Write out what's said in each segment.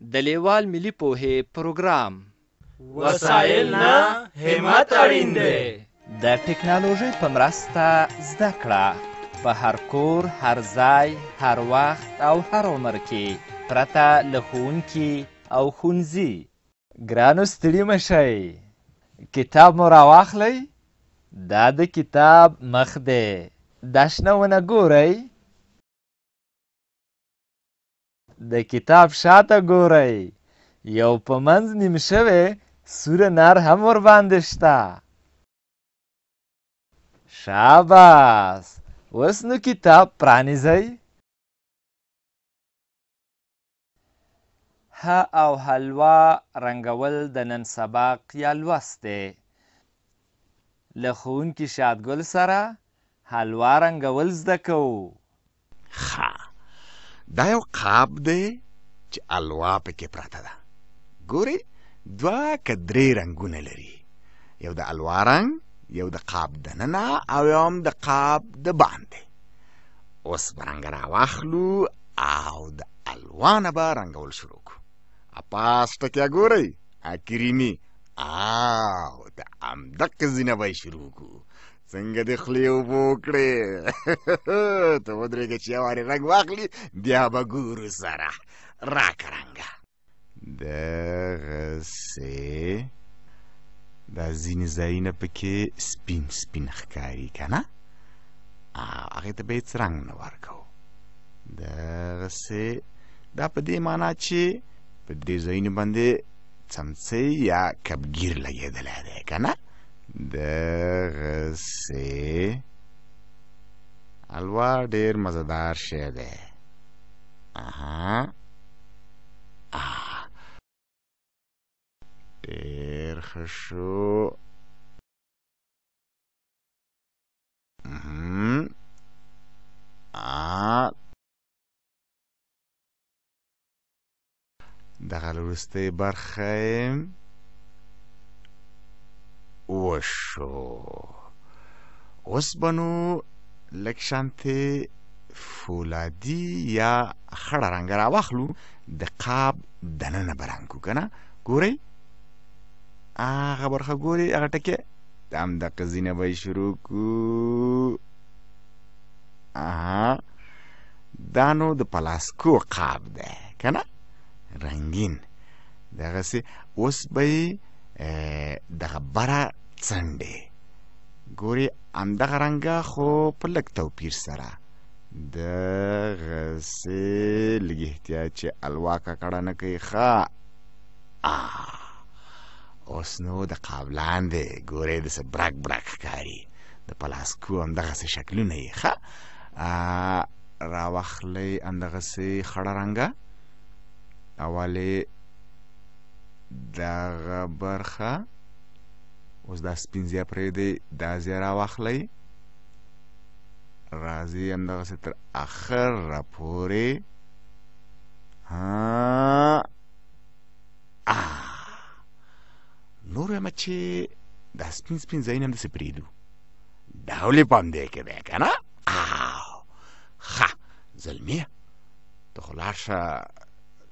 د لیوال ملي پوهې پروګرام. وسایل نه، همت اړین دی. د ټکنالوژۍ په مرسته زده کړه په هر کور، هر ځای، هر وخت او هر عمر کې، پرته له ښوونکي او ښوونځي. ګرانو ستړي مه شئ، کتاب مو راواخلئ. دا د کتاب مخ دی. دا شنه ونه ګورئ، د کتاب شاته ګورئ، یو په منځ نیم شوی سور انار هم ورباندې شته. شاباس، اوس نو کتاب پرانیزئ. ه او حلوا رنګول د نن سبق یا لوست دی. له ښوونکي شادګل سره حلوا رنګول زده کوو. ښه، دا یو قاب دی چې الوا پکې پرته ده. ګورئ، دوه که درې رنګونه لري، یو د الوا رنګ، یو د قاب دننه او یو هم د قاب د باندې. اوس به رنګ راواخلو او د الوا نه به رنګول شروع کړو. اپاس ټکی ګورئ، کریمي، او د همدقې ځینه به یې شروع کړو. څنګه دې خولې اوبه وکړې؟ ته ودرېږه چې یو وارې رنګ واخلي، بیا به ګورو سره. راکه رنګه. دغسې دا ځینې ځایونه پکې سپین سپین ښکاري که نه، هغې ته به هېڅ رنګ نه ورکوو. دغسې دا په دې معنا چې په دې ځایونو باندې څمڅۍ یا کبګیر لګېدلی دی که نه. دغسې حلوا ډېر مزهدار شی دی. اها، ډېر ښه شو. دغه وروستۍ برخه یې وشو. اوس به نو لږ شانتې فولادي یا خړه رنګه راواخلو، د قاب دننه به رنګ کړو که نه. ګورئ هغه برخه، ګورئ هغه ټکی، د همدقه ځینه به یې شروع کړو. اها، دا نو د پلاسکو قاب دی که نه، رنګین دغسې. اوس به یې دغه بره څنډې ګورې، همدغه رنګه خو په لږ توپیر سره. دغسې لږ احتیاط چې الوا ککړه نه کوي. ښه، اوس نو د قاب لاندې ګورې داسې برک برک ښکاري، د پلاسکو همدغسې شکلونه یې. ښه، راواخلئ همدغسې خړه رنګه. اول یې دغه برخه، اوس دا سپین ځای پرېږدئ، دا ځای راواخلئ، راځي همدغسې تر اخر راپورې. ها، نور وایم چې دا سپین سپین ځایونه همداسې پرېږدو، ډول یې په همدې کې دی که نه. ښه زلمیه، ته خو لاړ شه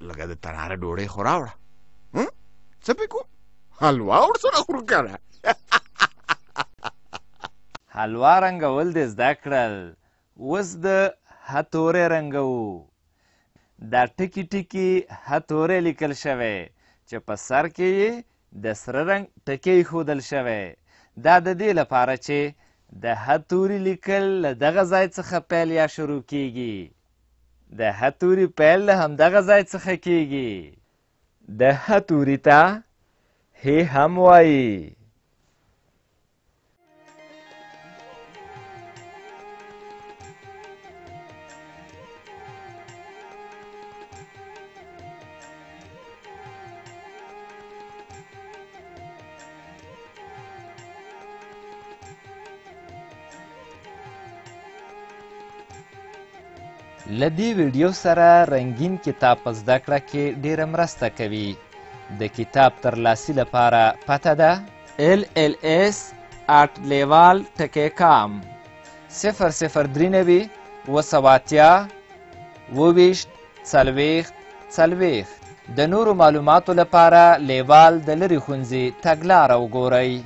لږه د تناره ډوډۍ خو راوړه. څه پې کوم؟ حلوا ورسره خورو که نه. حلوا رنګول دې زده کړل، اوس د ه توری رنګوو. دا ټکي ټکي ه توری لیکل شوی چې په سر کې یې د سره رنګ ټکی ایښودل شوی. دا د دې لپاره چې د ه توري لیکل له دغه ځای څخه پیل یا شروع کیږي. د ه توري پیل له همدغه ځای څخه کیږي. د ه توري ته هې هم وایي. له دې ویډیو سره رنګین کتاب په زده کړه کې ډېره مرسته کوي. د کتاب ترلاسي لپاره پته ده lls@lewal.com 0093 780 27 40 40. د نورو معلوماتو لپاره لیوال د لرې ښونځي تګلاره وګورئ.